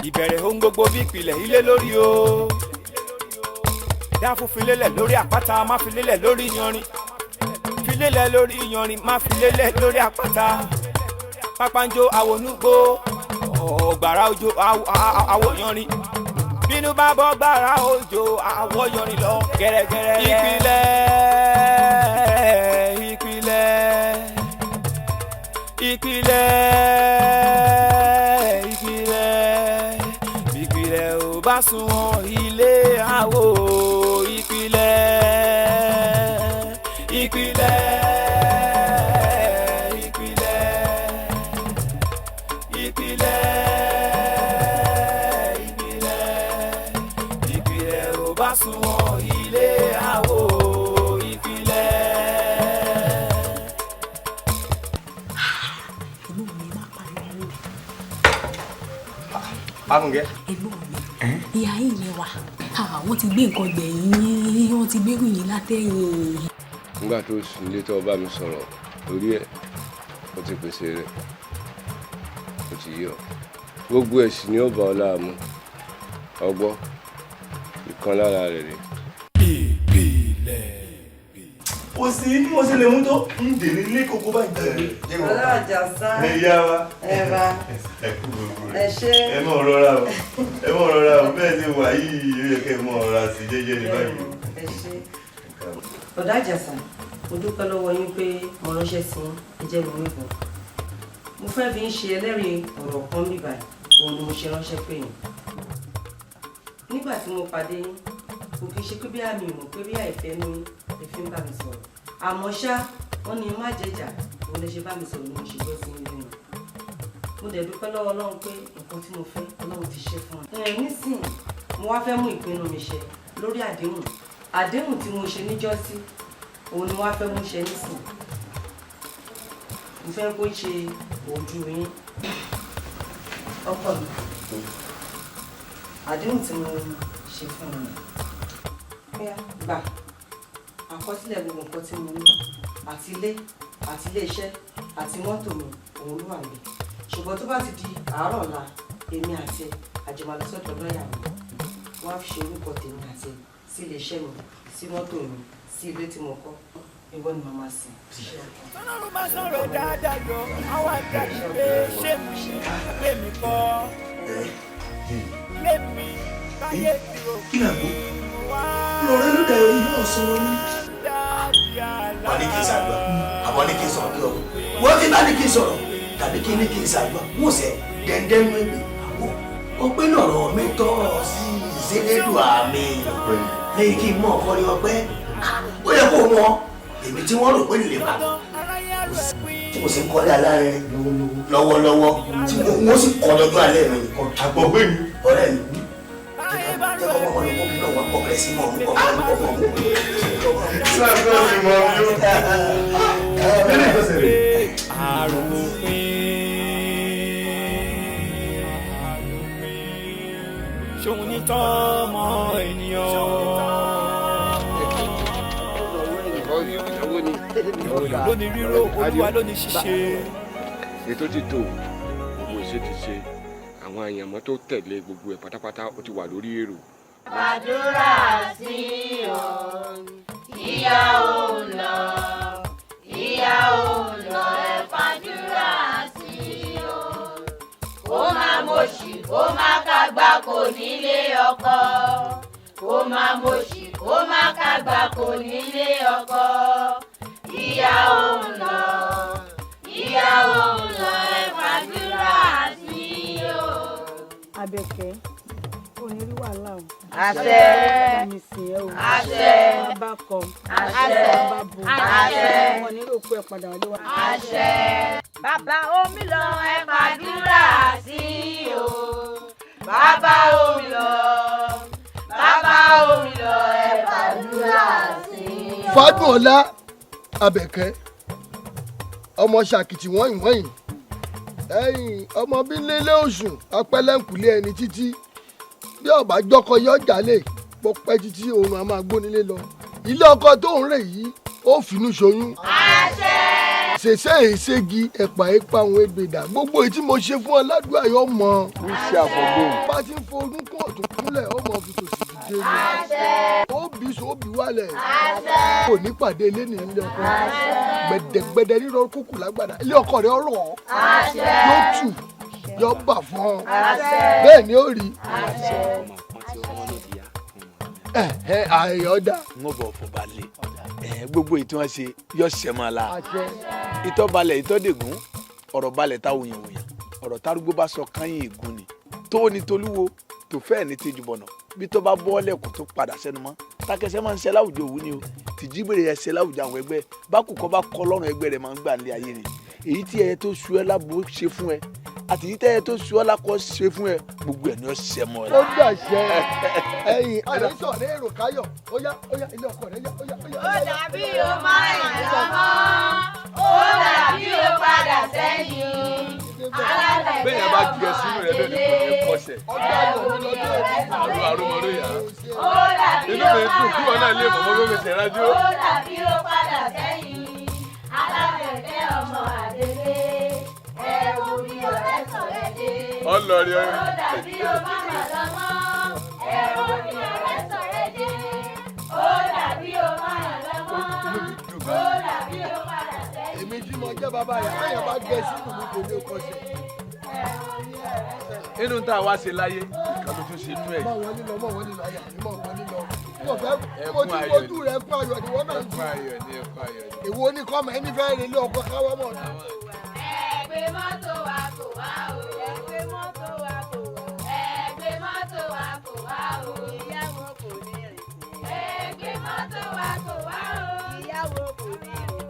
Ìbẹ̀rẹ̀ ohun gbogbo bí ìpìlẹ̀ ilé lórí o. Dáfún filélẹ̀ lórí àpáta, má filélẹ̀ lórí yanrìn. Filélẹ̀ lórí yanrìn, má filélẹ̀ lórí àpáta. Pápánjó àwọnúgbó, ọ̀gbàrá òjò àwọ̀ yanrìn. Bínú bá bọ́ gbàrà òjò, àwọ̀ yanrìn lọ gẹ́rẹ́gẹ́rẹ́. Ìpìlẹ̀, ìpìlẹ̀, ìpìlẹ̀, ìpìlẹ̀, ìpìlẹ̀ ò bá sunwọ̀n, ilé àwò. Ìpìlẹ̀, ìpìlẹ̀, ìpìlẹ̀, ìpìlẹ̀, ìpìlẹ̀, ìpìlẹ̀ ò bá sunwọ̀n, ilé àwò. Ìpìlẹ̀. Ẹ̀gbọ́n mi, má pariwo. Fáfúnkẹ́. Ẹ̀gbọ́n mi, ìyá yìí lẹ wà. Wọ́n ti gbé nǹkan gbẹ̀yìn, wọ́n ti gbérù yín látẹ̀yìn. Nígbà tó sùn nílé tó bá mi sọ̀rọ̀ lórí ẹ̀, ó ti pèsè rẹ̀, ó ti yọ gbogbo ẹ̀ sì ni ó bá ọ láàmú. Ọgbọ́ ìkan lára rẹ̀ rè. Kò sí bí mo ṣe lè mú tó ń dè ní ilé kókó báyìí. Ọlọ́jàsá. Ẹ yá wa. Ẹ ra. Ẹ kú gbogbo Ẹ rẹ̀. ṣé. Ẹ mọ̀ rọra o, ẹ mọ̀ rọra o. Bẹ́ẹ̀ ṣe wà yìí, ó yẹ kẹ́ ẹ mọ̀ rọra sí jẹ́jẹ́ ní báyìí. Ẹ ṣé. Ọ̀dà Àjàsà, mo dúpẹ́ lọ́wọ́ yín pé mo ránṣẹ́ sí yín, ẹ jẹ́ mi níbọn. Mo fẹ́ fi ń ṣe ẹlẹ́rìí ọ̀rọ̀ kan bíbà, òun ni mo ṣe ránṣẹ́ pé yín. Nígbà tí mo pàdé yín, kò kí ṣe pé bí àmì ìmọ̀ pé bí àìfẹ́ ní ẹ fi ń bá mi sọ̀rọ̀. Àmọ́ ṣá, wọ́n ní má jẹ́jà, òun lè ṣe bá mi sọ̀rọ̀ ni mo ṣe gbọ́ sí yín lẹ́nu. Mo dẹ̀ dúpẹ́ lọ́wọ́ Ọlọ́run pé nǹkan tí mo fẹ́, Ọlọ́run ti ṣe fún mi. Ẹ nísìnyí, mo wá fẹ́ mú ìpinnu mi ṣẹ lórí àdéhùn. Àdéhùn tí mo ṣe níjọ́sí, òun ni mo wá fẹ́ mú ṣẹ nísìnyí. Mo fẹ́ kó ṣe ojú yín. Ọkọ mi, àdéhùn tí mo ṣe fún mi. Bóyá gbà àkọsílẹ̀ gbogbo nǹkan tí mo ní, àti ilé àti ilé iṣẹ́ àti mọ́tò mi, òun ló wà níbẹ̀. Ṣùgbọ́n tó bá ti di àárọ̀ ọ̀la, èmi àti ẹ àjọmọ̀ lọ sọ́dọ̀ lọ́ọ̀yà mi. Wọ́n á fi ṣe orúkọ tèmi àti ẹ sí ilé iṣẹ́ mi, sí mọ́tò mi, sí ilé tí mo kọ́. Ìwọ ni màmá sìn. Tọ́lọ́run bá sọ̀rọ̀ dáadáa yọ, àwọn àdàbí pé ṣé mi pé mi kọ́ lémi báyé tí o Kí là ń gbọ́? Lọ́rẹ́ ló dayọ̀ yìí náà sọ̀rọ̀ ní. Wọ́n ní kí n ṣàdúrà, àwọn ní kí n sọ̀rọ̀ kí ọkọ wọ́n ti bá ní kí n sọ̀rọ̀ tàbí kí ní kí n ṣàdúrà. Wọ́n sẹ́ dẹ́ndẹ́ nú èmi ó pé lọ́rọ̀ mi tọ́ sí ìṣẹ́lẹ́dùn àmì lẹ́yìn kí n mọ̀ ọkọ rí ọpẹ́. Ó yẹ kó mọ èmi tí wọ́n rò pé lè bá tí mo sì ń kọ́lé alárinrin lọ́wọ́lọ́wọ́, tí wọ́n sì kọ́ lọ́jọ́ alẹ́ mi. Àgbọ̀gbé mi. Ọ̀rẹ́ mi, jẹ́ kọ́ mọ́ ọmọ mi náà wà pọ̀ bẹ̀rẹ̀ sí mọ̀ ọ́n kọ́ mọ́ ọmọ mi. Sáà sì mọ̀ ọ́ yó. Nínú ìgbésẹ̀ rẹ̀. Àròpin ṣòun ní tọ́mọ ènìyàn lóní ríró, Olúwa lóní ṣíṣe. Ètò ti tò, gbogbo ìṣe ti ṣe, àwọn àyànmọ́ tó tẹ̀lé gbogbo ẹ̀ pátápátá, ó ti wà lórí èrò. Gbàdúrà sí o, ìyá ò lọ, ìyá ò lọ, ẹ fàdúrà sí o. Kó má mọ̀ṣì, kó má kágbá kò nílé ọkọ. Kó má mọ̀ṣì, kó má kágbá kò nílé ọkọ. Ìyá ò lọ, ìyá ò lọ, ẹ fàdúrà sí o. Àbẹ̀kẹ́, ò ní rí wàhálà o. Àṣẹ. Bá mi sìn ẹ́ o. Àṣẹ. Bá kọ. Àṣẹ. Bá bo. Àṣẹ. Wọn nílò kú ẹ padà wọlé wa. Àṣẹ. Bàbá omi lọ, ẹ fàdúrà sí o. Bàbá omi lọ, bàbá omi lọ, ẹ fàdúrà sí o. Fádùnọlá Àbẹ̀kẹ́, ọmọ ṣàkìtì wọ́nyìn wọ́nyìn ẹ̀yìn, ọmọ bí lélẹ̀ òsùn apẹ́lẹ́ǹkùlé ẹni títí bí ọba jọkọ yọ jálè bó pẹ́ títí, òun a máa gbónílé lọ. Ilé ọkọ tó ń rè yìí, ó finú ṣoyún. Àṣẹ. Ṣèṣe èṣègi ẹ̀pà ẹ̀pà àwọn ebèdà gbogbo èyí tí mo ṣe fún ọ ládùúgbò ayọ̀ mọ́. Wíṣẹ́ àfọ̀gbọ́n. Bá ti ń forún kún ọ̀tún kúnlẹ̀ ọmọ fi tòsì dìde ni. Ó bí so ó bí wálẹ̀. Kò ní pàdé ilé ní ilé ọkọ. Gbẹ̀dẹ̀gbẹ̀dẹ̀ rírọ kúkú lágbàdá. Ilé ọkọ rẹ̀ ọ̀rọ̀ yóò tù yóò bà fún ọ. Bẹ́ẹ̀ ni ó rí. Àyọ̀dá. N ó bọ̀ fún balẹ̀ gbogbo èyí tí wọ́n ṣe yọ ṣẹ̀ mọ́ la. Ìtọ́ balẹ̀ ìtọ́ dègún ọ̀rọ̀ balẹ̀ tá wòyànwòyàn ọ̀rọ̀ tárúgbó bá sọ káyìn ègún ni tó ní tolúwo tó fẹ́ẹ̀ ní tejúbọ̀nà bí tó bá bọ́ọ̀lẹ̀ kò tó padà sẹ́nu mọ́ takẹsẹ́ máa ń ṣe láwùjọ òwú ni o tìjíbèrè ẹ ṣe láwùjọ àwọn ẹgbẹ́ bákùkọ bá kọ lọ́rùn ẹgbẹ́ rẹ̀ máa ń gbà ní ayé ni èyí tí ẹyẹ tó sú ẹ lábo ṣe fún ẹ àti èyí tí ẹyẹ tó sú ẹ lákọ ṣe fún ẹ gbogbo ẹ ní ọ ṣẹ mọ́ ẹ. Ó dàṣẹ ẹ̀yin àdéhùn ọ̀rẹ́ èrò káyọ̀ ó yá ó yá ilé ọkọ rẹ yá ó yá ó yá. Ó dàbí o máa ń lọ́mọ́, ó dàbí o padà sẹ́yìn. Bẹ́ẹ̀ bá jẹ sínú rẹ lónìí kò ní kọsẹ̀. Àrùn àrùmọ̀rò yà á. Inú mi dùn kí wọn náà lè mọ̀ mọ́ bẹ́ẹ̀ ṣe rájú. Ó dàbí o padà sẹ́yìn. Alábẹ̀fẹ́ ọmọ àdélé, ẹ̀rù mi ò rẹ́sọ̀ rẹ̀ dé. Ọlọrin Ó dàbí o máa lọ́mọ́, ẹ̀rù mi ò rẹ́sọ̀ rẹ̀ dé. Ó dàbí o máa lọ́mọ́, ó dàbí o padà sẹ́yìn. Èmi tí mo jẹ́ bàbá yà bẹ́ẹ̀ bá gẹ sínú mi kò ní kọsẹ̀. Inú tá a wá ṣe láyé ìkan ló tún ṣe inú ẹ̀. Mọ̀ wọlé lọ, mọ̀ wọlé lọ, àyà mi mọ̀ wọlé lọ. Mo fẹ́ mo ti fojú rẹ fún ayọ̀ ni wọ́n náà ń Ẹkún ayọ̀ ni, ẹkún ayọ̀ ni. Èwo ni kọ́mọ ẹni fẹ́ relé ọkọ káwọ́ mọ̀ ní. Ẹgbẹ́ mọ́tò wa kò wá o. Ẹgbẹ́ mọ́tò wa kò wá. Ẹgbẹ́ mọ́tò wa kò wá o. Ìyàwó kò ní rìn. Ẹgbẹ́ mọ́tò wa kò wá o. Ìyàwó kò ní rìn.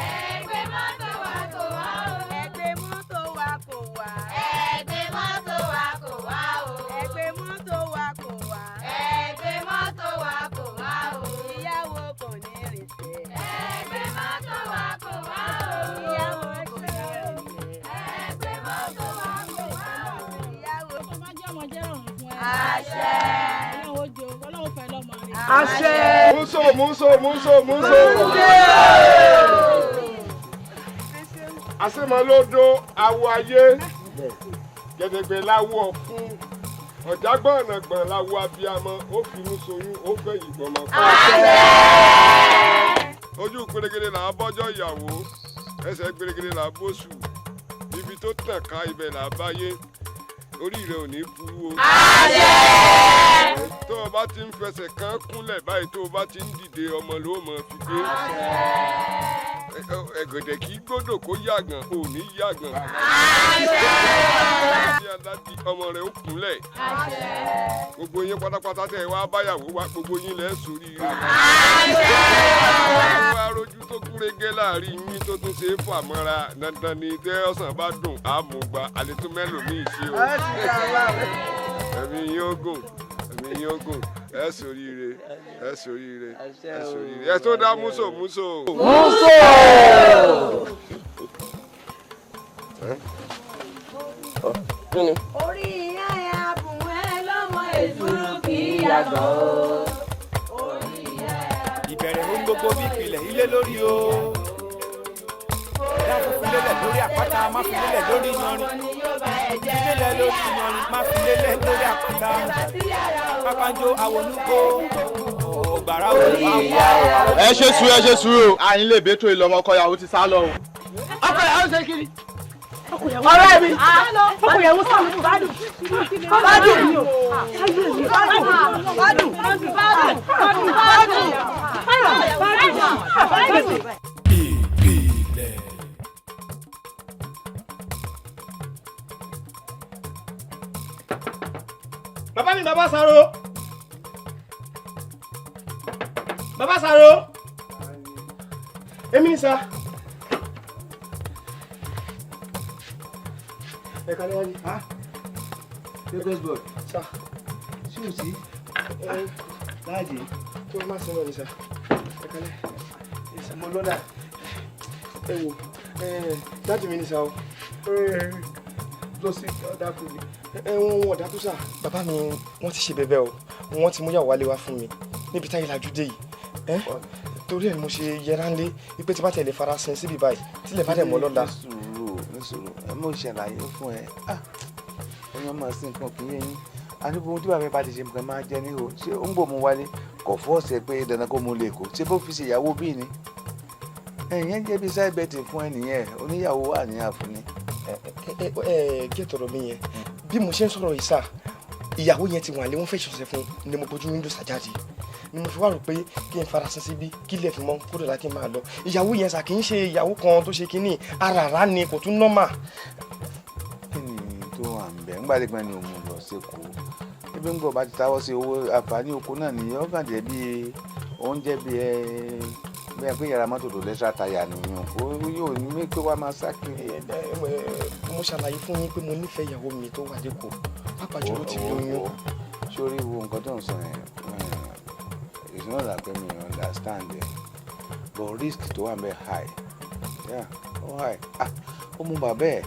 Ẹgbẹ́ mọ́tò wa kò wá o. Ẹgbẹ́ mọ́tò wa kò wá. Ẹgbẹ́ mọ́tò wa kò wá o. Ẹgbẹ́ mọ́tò wa kò wá. Ẹgbẹ́ mọ́tò wa kò wá o. Ìyàwó kò ní rìn sẹ́. Ẹgbẹ́ mọ́tò wa kò wá o. Ìyàwó kò ní rìn sẹ́. Ẹgbẹ́ mọ́tò wa kò wá o. Ìyàwó kò má jẹ́ ọmọ jẹ́ ọ̀run fún ẹ. Àṣẹ. Ọlọ́run ó jọ Ọlọ́run fẹ́ lọ́mọ rẹ. Àṣẹ. Múso múso múso múso. Àṣemọ́lódó awo ayé gẹ̀dẹ̀gbẹ̀ láwọ ọ̀fun ọ̀jágbọ̀nàgbọ̀n láwọ abiyamọ ó finú soyún ó fẹ̀yìn gbọmọ pa. Ojú pérégedé là á bọ́jọ́ ìyàwó ẹsẹ̀ pérégedé là á bóṣù ibi tó tàn ká ibẹ̀ là á báyé orí rẹ ò ní burú o. Tó o bá ti ń fẹsẹ̀ kan kúnlẹ̀ báyìí tó o bá ti ń dìde ọmọ ló mọ̀ fi gbé. Ẹ̀gẹ̀dẹ̀ kì í gbọ́dọ̀ kó yàgàn ò ní yàgàn. Bí aládì ọmọ rẹ̀ ó kúnlẹ̀. Gbogbo yín pátápátá tẹ̀ wá báyàwó wá gbogbo yín lẹ́ sórí rẹ̀. Wá rojú tó kúrégé láàrin yín tó tún ṣe é fà mọ́ra dandan ni tẹ́ ọ̀sán bá dùn àmúgba àlétún mẹ́lòmíì ṣe o. Ẹ̀mí yín ó gùn, ẹ̀mí yín ó gùn, ẹ ṣoríire, ẹ ṣoríire, ẹ ṣoríire. Ẹ tó dá múso múso. Múso! Orí ìyá ẹ̀ abùn ẹ lọ́mọ èsúrú kì í yàgò. Ìbẹ̀rẹ̀ ohun gbogbo bí ìpìlẹ̀ ilé lórí o. Dákun fi lélẹ̀ lórí àpáta, má fi lélẹ̀ lórí yanrìn. Fi lélẹ̀ lórí yanrìn, má fi lélẹ̀ lórí àpáta. Pápánjó àwọnúgbó, ọ̀gbàrá òjò àwọ̀. Ẹ ṣe sùúrù, ẹ ṣe sùúrù. Àyìn lè bẹ́tò ìlọmọ ọkọ ìyàwó ti sá lọ o. Ọkọ ìyàwó ṣe kiri. Ọ̀rẹ́ mi. Ọkọ ìyàwó sá lọ. Bádùn. Bádùn. Bádùn. Bádùn. Bádùn. Bádùn. Bádùn. Ìbílẹ̀. Bàbá mi, bàbá Saro. Bàbá Saro. Èmi ni sá. Ẹ kálẹ́ wá ní. Lagos boy. Sá. Ṣé o sí? Láàjì. Kí wọ́n má sọ náà ni sá. Ẹ kálẹ́. Mo lọ́dà. Ẹ wò, dájú mi ni sá o. Lọ sí dákú ni. Ẹ wọ́n dákú sá. Bàbá mi wọ́n ti ṣe bẹ̀bẹ̀ o. Wọ́n ti mú ìyàwó wálé wá fún mi níbi táyé lajú dé yìí. Torí ẹ̀ ni mo ṣe yẹra ńlé wípé tí bá tẹ̀lé farasin síbi báyìí tílẹ̀ bá dẹ̀ mọ́ lọ́la. Ní sùúrù, ní sùúrù, ẹ mọ̀ ṣàlàyé fún ẹ. Ẹ̀yin ọmọ sí nǹkan kì í yé yín. Àní gbogbo tí bàbá bá ti ṣe nǹkan máa jẹ ní o. Ṣé ó ń bò mú wálé? Kò fọ́ọ̀sì ẹ pé dandan kó mú lè kó. Ṣé bó fi ṣe ìyàwó bíi ni? Ẹ̀yìn jẹ́ bí side betting fún ẹnìyẹn, oníyàwó wà ní àfúní. Ẹ ẹ gẹ́tọ̀rọ̀ mi yẹn, bí mo ṣe ń sọ̀rọ̀ yìí sà, ìyàwó yẹn ti wà lé, wọ́n fẹ́ ṣọ̀ṣẹ̀ fún ni mo bójú window sàjáde ni mo fi wá rò pé kí n farasin síbí kí ilẹ̀ fi mọ́ kó dọ̀la kí n máa lọ. Ìyàwó yẹn sà kì í ṣe ìyàwó kan tó ṣe kínní aràrá ni, kò tún nọ́mà. Kí ni tó wà ń bẹ̀ ńgbà tí gbọ́n ni òun lọ sẹ́kọ̀ọ́ ebi ń gbọ́ bá ti táwọ́ sí owó àǹfààní oko náà nìyẹn, ó kàn jẹ́ bí oúnjẹ bí ẹ bẹ́ẹ̀ pé yàrá mọ́tò tó lẹ́sà táyà nìyẹn, ó yóò ní mí pé wàá máa sá kiri. Mo ṣàlàyé fún yín pé mo nífẹ̀ẹ́ ìyàwó mi tó wà lẹ́kọ̀ọ́, pàápàá jùlọ ti lóyún. Sórí wo nǹkan tó ń sọ yẹn, it's not like me understand it, but risk tó wà ń bẹ high, yeah, ó high. Ah, ó mú bàbá ẹ̀,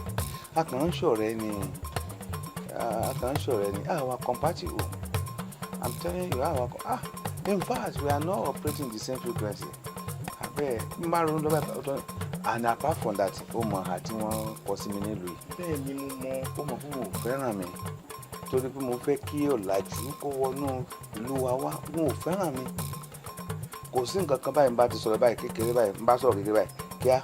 a kàn ń ṣọ̀rẹ́ ni, a kàn ń ṣọ̀rẹ́ ni, ah, we are compatible, I'm telling you, ah, ah, in fact we are not operating the same frequency. Abẹ́ n bá ronú lọ́bàá ọ̀tọ̀, and apart from that, ó mọ àti wọ́n kọ sí mi nílùú yìí. Bẹ́ẹ̀ ni mo mọ. Ó mọ̀ fún mo fẹ́ràn mi torí pé mo fẹ́ kí ọ̀làjú kó wọnú ìlú wa wá, wọn ò fẹ́ràn mi. Kò sí nǹkan kan báyìí n bá ti sọ̀rọ̀ báyìí kékeré báyìí, n bá sọ̀rọ̀ kékeré báyìí kíá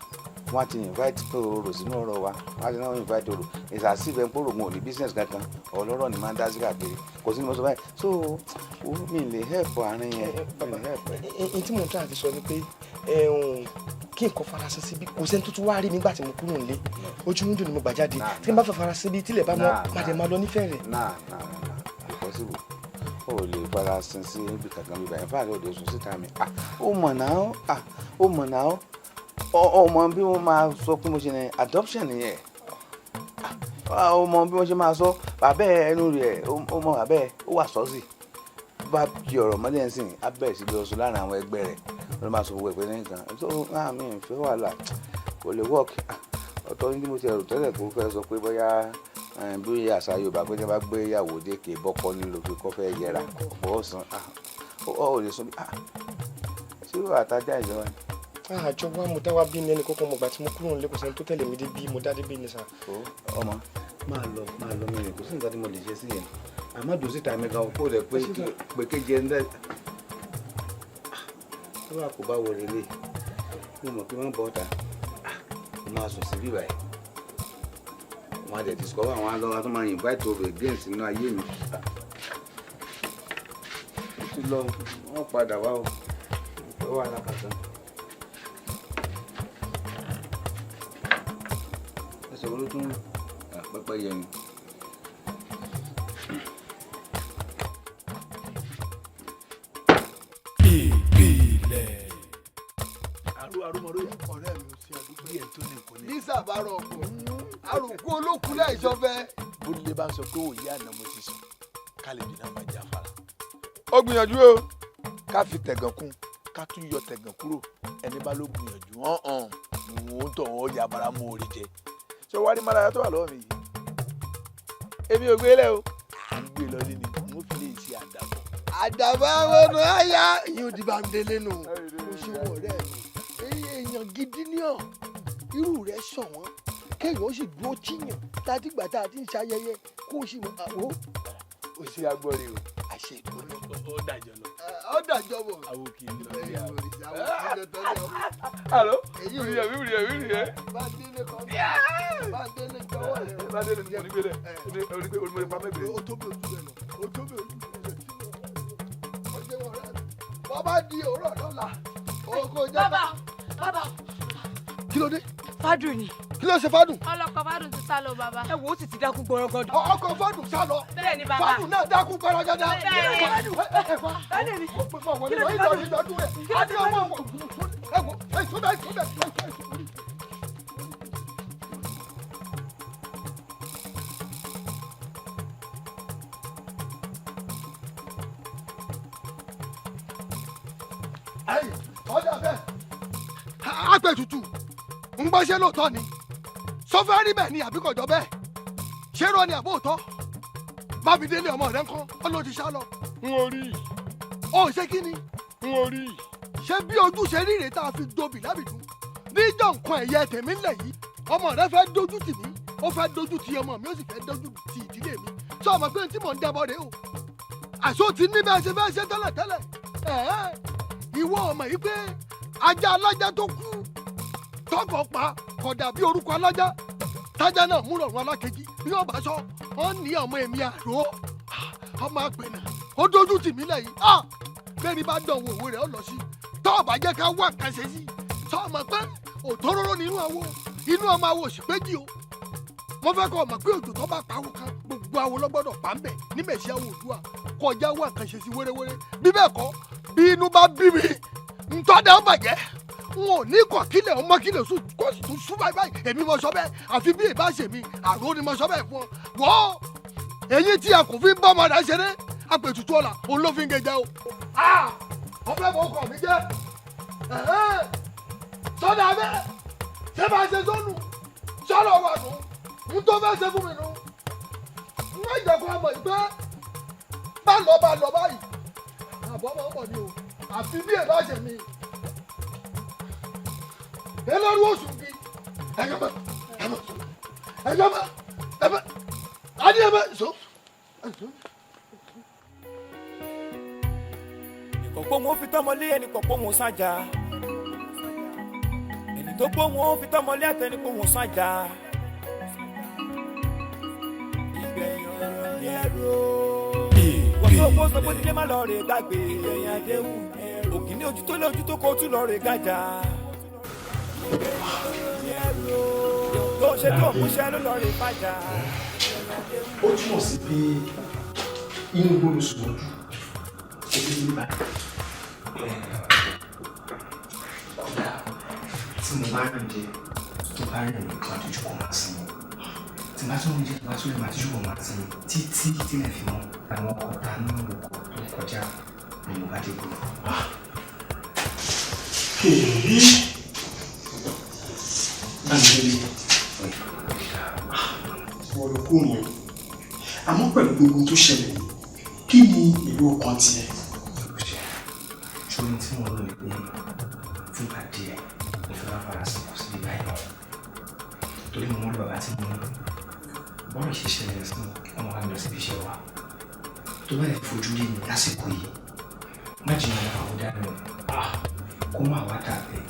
wọ́n á ti invite pé orò sínú ọ̀rọ̀ wa, wọ́n á ti náà invite orò ìsàsíbẹ̀ ń pòrò wọn ò ní business kankan, ọlọ́rọ̀ ni máa ń dá sí káàkiri, kò sí ní mo sọ báyìí, so mi lè help àárín yẹn, mi lè help ẹ. N tí mò ń tọ́ àti sọ ni pé kí nǹkan farasin síbi, kò sẹ́ni tó tún wá rí mi nígbà tí mo kúrò nílé, ojú wíńdò ni mo gbà jáde, tí n bá fẹ́ farasin bí tílẹ̀ bá mọ́, má dẹ̀ máa lọ nífẹ̀ẹ́ rẹ̀. Nah, nah, nah, kò possible, o ò lè farasin sí ibi kankan bíbá ẹ̀ fáàlì òde sùn síta mi. Ah, ó mọ̀ náà, ah, ó mọ̀ náà, ó mọ bí wọ́n máa sọ pé mo ṣe ní adoption nìyẹn, ó mọ bí wọ́n ṣe máa sọ bàbá ẹ ẹnu rẹ̀, ó mọ bàbá ẹ ó wà sọ́ọ̀sì bá di ọ̀rọ̀ mọ́lẹ̀ ń sìn, á bẹ̀rẹ̀ sí lọ sọ láàrin àwọn ẹgbẹ́ rẹ̀, ló máa sọ gbogbo ẹ̀ pé nìkan tó náà mi ò fẹ́ wàhálà, kò lè work. Ọ̀tọ̀ ní mo ti ẹ̀rù tẹ́lẹ̀ kó fẹ́ sọ pé bóyá bí àṣà Yorùbá pé tí wọ́n bá gbé ìyàwó dé kè bọ́kọ nílò fi kọ́ fẹ́ yẹra ọ̀pọ̀ ọ̀sán ó lè sọ bí ṣé wàá tajà ìjọba ni. Àjọ wa mo dá wa bí ní ẹnì kọ́kọ́ mo gbà tí mo kúrò nílé, kò sẹ́ni tó tẹ̀lé mi dé bí mo dá dé bí ní sà. Ọmọ máa lọ, máa lọ, mi rìn, kò sí nǹkan tí mo lè ṣe sí yẹn, àmọ́ dùn síta mi gan kó rẹ̀ pé pé kéje ń dẹ́ tó bá kó bá wọlé lé mo mọ̀ pé wọ́n bọ̀ ọ́ta, mo máa sùn sí bíbá yìí, wọ́n á dẹ̀ discover àwọn alọ́ wọn tó máa invite over again sínú ayé mi. Ó ti lọ, wọ́n padà wá o, ó wà lákàtà. Ẹsẹ̀ wo ló tún pẹ́pẹ́ yẹn ni. Ìpìlẹ̀. Arúmọró yà. Ọ̀rẹ́ mi ò ṣe àdúgbò. Bí ẹ̀ tó ní nǹkan ní. Ní sàbárọ̀ ọkọ̀ àròkú olókùn láìsọ fẹ́. Bó lè bá ń sọ pé òye àná mo ti sùn ká lè dènà máa jáfara. Ó gbìyànjú o, ká fi tẹ̀gàn kún, ká tún yọ tẹ̀gàn kúrò, ẹni bá ló gbìyànjú hàn hàn òun tó hàn ó ya bara mú orí jẹ. Ṣé wàá rí mọ́lára tó wà lọ́wọ́ mi yìí? Èmi ò gbé lẹ̀ o, à ń gbé lọ ní ni mo fi lè ṣe àdàbọ̀. Àdàbọ̀ àwọn ọ̀nà àyà yóò di bá ń délé nù. O ṣe wọ ọ̀rẹ́ mi, èèyàn gidi ní ọ̀, irú rẹ̀ ṣọ̀wọ́n, kéèyàn ó sì dúró tíyàn tátìgbà tá a ti ń ṣayẹyẹ kó o sì mọ àwọ̀. O ṣe agbọ́re o. Àṣẹ ìdúró. Ó dàjọ lọ. Ó dàjọ bọ̀. Àwọn kì í lọ sí àwọn. Alo, wúriyẹ wúriyẹ wúriyẹ. Bá délé kan, bá délé jọ̀wọ́ rẹ. Bá délé ní onígbélé, onígbélé onígbélé pamẹ́ gbélé. O tó bí ojú rẹ lọ, o tó bí ojú rẹ lọ. O ṣe wọ̀ rẹ. Bọ́ bá di òwúrọ̀ lọ́la, o kò jẹ́. Bàbá, bàbá. Kí ló dé? Fádùn ni. Kí ló ṣe Fádùn? Ọlọ́kọ̀ Fádùn ti sá lọ bàbá. Ẹ wo, ó sì ti dákú gbọrọgọdọ. Ọkọ̀ Fádùn sá lọ. Bẹ́ẹ̀ ni bàbá. Fádùn náà dákú gbọrọgọdọ. Bẹ́ẹ̀ ni. Bẹ́ẹ̀ ni. Ó pè fún àwọn ìlú ìlú ìlú rẹ̀. Adé ọmọ ọmọ ẹ wo ẹ sọ bẹ́ẹ̀ sọ bẹ́ẹ̀ sọ bẹ́ẹ̀. Ọjà bẹ́ẹ̀. Àgbẹ̀tutù ń gbọ́, ṣé lóòótọ́ ni sọfẹ́ rí bẹ́ẹ̀ ni àbí kọjọ bẹ́ẹ̀? Ṣé rọ ni àbóòtọ́? Bámidélé ọmọ rẹ ń kọ́ ọ ló ti sá lọ. N ò rí. Ó ṣe kí ni? N ò rí. Ṣé bí ojú ṣe ríre tá a fi dobì lábìdún níjọ́ nǹkan ẹ̀yẹ tèmi ńlẹ̀ yìí, ọmọ rẹ fẹ́ dojú tì mí, ó fẹ́ dojú ti ọmọ mi, ó sì fẹ́ dojú ti ìdílé mi. Sọ ọmọ pé tí mò ń dẹbọ rèé o, àṣọ ti ní bẹ́ẹ̀ ṣe fẹ́ ṣe tẹ́lẹ̀tẹ́lẹ̀. Ẹ̀ẹ́ ìwọ ọmọ yìí pé ajá alájá tó kú tọkọ̀ pa kódà bí orúkọ alájá tájá náà múrò ọ̀run alákejì bí wọ́n bá sọ wọ́n ní ọmọ èmi àrò ọmọ àpènà ó dojú tì mí lẹ́yìn. Bẹ́ẹ̀ ni bá dán owó òwe rẹ̀ ó lọ sí tọ́ ọ̀bà jẹ́ ká wá nǹkan ṣe sí. Sọ ọmọ pé òtóróró nínú àwo inú ọmọ àwo òsì péjì o. Mo fẹ́ kọ́ ọmọ pé òjò tó bá pawó kan gbogbo àwo lọ́gbọ́dọ̀ pa ń bẹ̀ ní mẹ̀sí àwo òdua kọjá wá nǹkan ṣe sí wéréwéré. Bí bẹ́ẹ̀ kọ́, bí inú bá bí mi ntọ́dà ó bàjẹ́, n ò ní kọ̀ kílẹ̀ ọmọ kílẹ̀ sùn kó sì tún sún báyìí báyìí. Èmi mo sọ bẹ́ẹ̀, àfi bí ìbá ṣe mi àrò ni mo sọ bẹ́ẹ̀ fún ọ. Wọ́ èyí tí a kò fi ń bá ọmọ rẹ̀ ṣeré apètùtù ọ̀la òun ló fi ń gẹ̀jẹ̀ o. Ọbẹ̀ mọ̀ ọkọ̀ mi jẹ́ sọ́dà bẹ́ẹ̀ ṣé máa ṣe sọ́nù sọ́dọ̀ wà nù ń tó fẹ́ ṣe fún mi nù. Ń má jẹ́ kó ọmọ ìgbẹ́ bá lọ bá lọ báyìí àbọ̀ ọmọ ọmọ ni o, àfi bí ìbá ṣe mi ẹlẹ́rú oṣù bí ẹ̀yọ́mọ̀ ẹ̀mọ̀ ẹ̀yọ́mọ̀ ẹ̀mọ̀ adìyẹmọ̀ so. Ẹnìkan pé òun fi tọ́mọlé, ẹnìkan pé òun sájà. Ẹnì tó pé òun fi tọ́mọlé àtẹni pé òun sájà. Ìgbẹ̀yìn ọ̀rọ̀ ni ẹ̀rọ. Wọ́n tó kó sọ pé dídé má lọ rè gbàgbé. Ìgbẹ̀yìn àdéhùn òkì ní ojú tó lé ojú tó kó tún lọ rè gàjà. Tó ṣe tó múṣẹ́ ló lọ rè fàjà. Ó túmọ̀ sí pé inú gbọ́dọ̀ sùn mọ́jú ojú ní báyìí. Kódà tí mo bá rìn dé tó bá rìn mí kan àtijú kò máa sinmi, tí bá tún rìn dé tó bá tún rìn àtijú kò máa sinmi títí tílẹ̀ fi mọ́. Àwọn ọkọ̀ ta ní òkò tó kọjá ni mo bá dé gbòòrò. Bámidélé, wọ́n ló kú yẹn. Àmọ́ pẹ̀lú gbogbo tó ṣẹlẹ̀, kí ni èrò ọkàn tiẹ̀? Ṣorí tí mo rò ní pé fúngbà díẹ̀ mo fẹ́ wá farasin kù síbi báyìí náà. Torí mo mọ̀ bàbá tí mo ní. Bọ́ọ̀lù ṣe ṣẹlẹ̀ sí ọmọ wa lọ síbi iṣẹ́ wa. Tó bá lè fojú rí mi lásìkò yìí, má jìnnà àwọn dànù. Kó má wá dàbẹ̀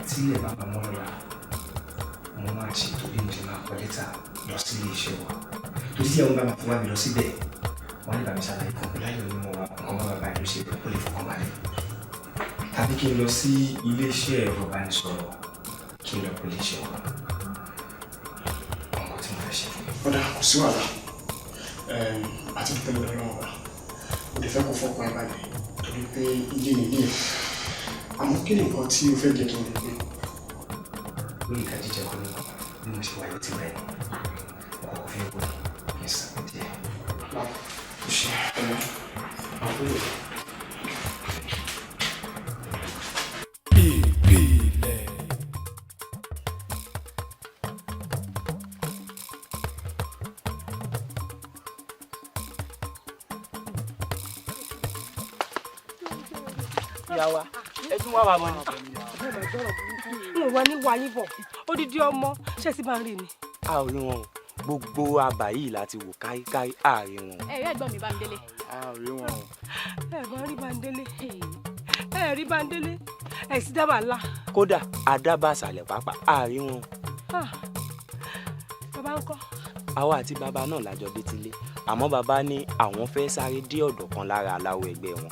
tí ilẹ̀ bá máa mọ́ lọ́la. Mo máa ṣètò bí mo ṣe máa kọ lẹ́tà lọ sí ilé iṣẹ́ wa. Torí tí àwọn bá máa fi wá mi lọ síbẹ̀, wọ́n lè bá mi ṣàlàyé fún mi láyọ̀ ní mo wà nǹkan bá bàbá ìlú ṣe ó lè fọkàn balẹ̀. Tàbí kí n lọ sí ilé iṣẹ́ ẹ̀rọ ìbánisọ̀rọ̀ kí n lọ pẹ̀lú iṣẹ́ wa. Ọkọ̀ tí mo fẹ́ ṣe fún mi. Ọ̀dà kò sí wàhálà, àti dúpẹ́ lọ́dọ̀ Ọlọ́run wa. Mo lè fẹ́ kó fọkàn ẹ balẹ̀ torí pé ilé ni ilé ẹ̀. Àmọ́ kí ni nǹkan tí o fẹ́ jẹ́ kí n lè gbé? Lórí ìka jíjẹ kọ́ nìkan bí mo ṣe wáyé ti rẹ̀ ọkọ̀ fi wọ kí n sàn díẹ̀. Ṣé ẹ̀rọ àbúrò? Ìpìlẹ̀. Ìyá wa, ẹ tún wá wa mọ ni. N ò wá ní wá yín bọ̀, odidi ọmọ ṣé ti bá ń rí ni. A ò rí wọn o, gbogbo àbá yìí láti wò káríkárí àárín wọn. Ẹ rí ẹ̀gbọ́n mi Bámidélé. A ò rí wọn o. Ẹ bá rí Bámidélé, ẹ rí Bámidélé, ẹ sì dábàá ńlá. Kódà àdábà àṣàlẹ̀ pàápàá àárín wọn. Bàbá ń kọ́. Àwa àti bàbá náà lájọ dé tilé, àmọ́ bàbá ní àwọn fẹ́ sáré dé ọ̀dọ̀ kan lára aláwọ̀ ẹgbẹ́ wọn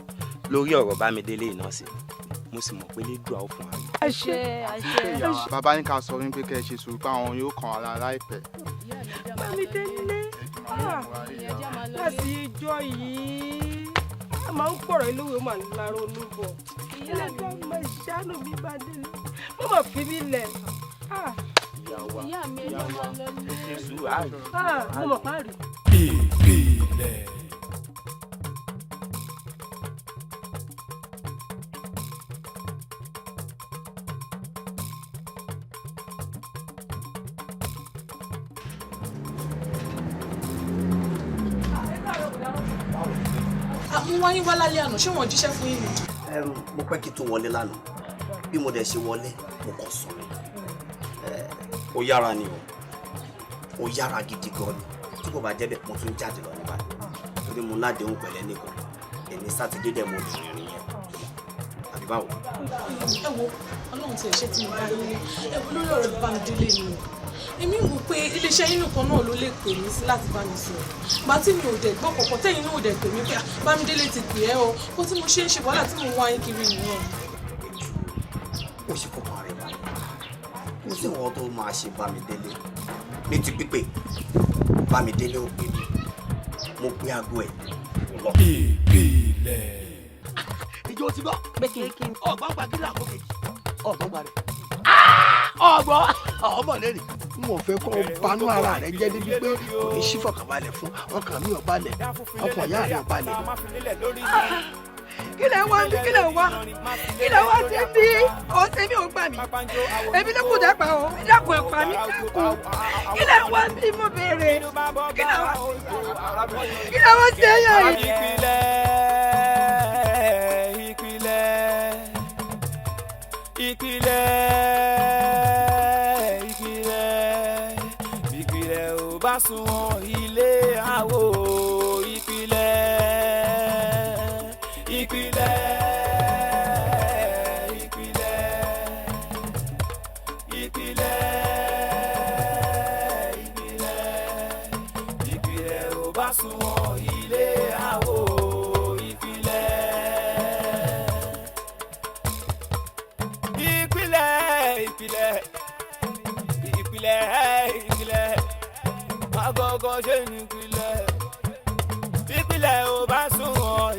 lórí ọ̀rọ̀ Bámidélé náà sí, mo sì mọ̀ pé lédùá ó fún wa. Àṣẹ àṣẹ. Bàbá yín ká sọ wípé kẹ́ ẹ ṣe sùúrù pé àwọn yóò kàn ara láìpẹ́. Bámidélé láti ijọ́ yìí a máa ń pọ̀rọ̀ ilé-ìwé máa ń larọ olúbọ̀ ẹlẹ́gbẹ́ máa ṣàánú mi Bámidélé mo máa fi mí lẹ̀. Ìyá mi ẹjọ́ máa lọ ní. Mo mọ̀ páàrí. Ìpìlẹ̀. Mo wá yín wá lálẹ́ àná, ṣé wọ́n jíṣẹ́ fún yín ni? Mo pẹ́ kí n tó wọlé lánàá. Bí mo dẹ̀ ṣe wọlé, mo kàn sùn ni. Ó yára ni o, ó yára gidi gan ni. Tí kò bá jẹ́ bẹ́ẹ̀, mo tún jáde lọ ní báyìí. Torí mo ládéhùn pẹ̀lẹ́ nìkan. Èmi Sátidé dẹ̀ mo lè rìnrìn yẹn. Àbí báwo? Ẹ wo, Ọlọ́run ti ẹ̀ ṣe tí mo bá yín. Ẹ wo, lórí ọ̀rọ̀ Bámidélé ni o. Èmi wò pé iléeṣẹ́ yín nìkan náà ló lè pè mí sí láti bá mi sọ̀rọ̀. Gbà tí mi ò dẹ̀ gbọ́ kọ̀ọ̀kan, tẹ́yìn náà ò dẹ̀ pè mí pé, "Ah, Bámidélé ti pè ẹ́ o." Kó tí mo ṣe ń ṣe wàhálà tí mo ń wá yín kiri nìyẹn. Ó ṣe fọkàn rẹ̀ balẹ̀. Kò sí ìwọ tó máa ṣe Bámidélé. Ní ti pípé, Bámidélé ò pè mí. Mo pe aago ẹ̀, kò lọ. Ìpìlẹ̀. Ìjọ ti gbọ́. Ọgbọ́n gba kílà kó kejì. Ọgbọ́n gba rẹ̀. Ọgbọ́n ọmọ lẹ́rìí. N ò fẹ́ kó o banú ara rẹ jẹ́ débi pé kò ní sí fọkànbalẹ̀ fún ọkàn mi ò balẹ̀, ọkàn ìyá rẹ ò balẹ̀. Kí lẹ wá ń bí? Kí lẹ wá? Kí lẹ wá sí bí? Ó ṣe mí, ò gbà mí. Èmi ló kù dẹ́pà o. Dákun, ẹ̀ pa mí, dákun. Kí lẹ wá ń bí? Mo béèrè. Kí lẹ wá? Kí lẹ wá sí ẹ̀yà yìí? Ìpìlẹ̀, ìpìlẹ̀, ìpìlẹ̀, ìpìlẹ̀, ìpìlẹ̀ ò bá sunwọ̀n ilé àwo. Ìpìlẹ̀, ìpìlẹ̀, ìpìlẹ̀, ìpìlẹ̀, ìpìlẹ̀, ìpìlẹ̀ ò bá sunwọ̀n ilé àwo. Ìpìlẹ̀, ìpìlẹ̀, ìpìlẹ̀, ìpìlẹ̀, ìpìlẹ̀, agogo ṣe ní ìpìlẹ̀, ìpìlẹ̀ ò bá sunwọ̀n.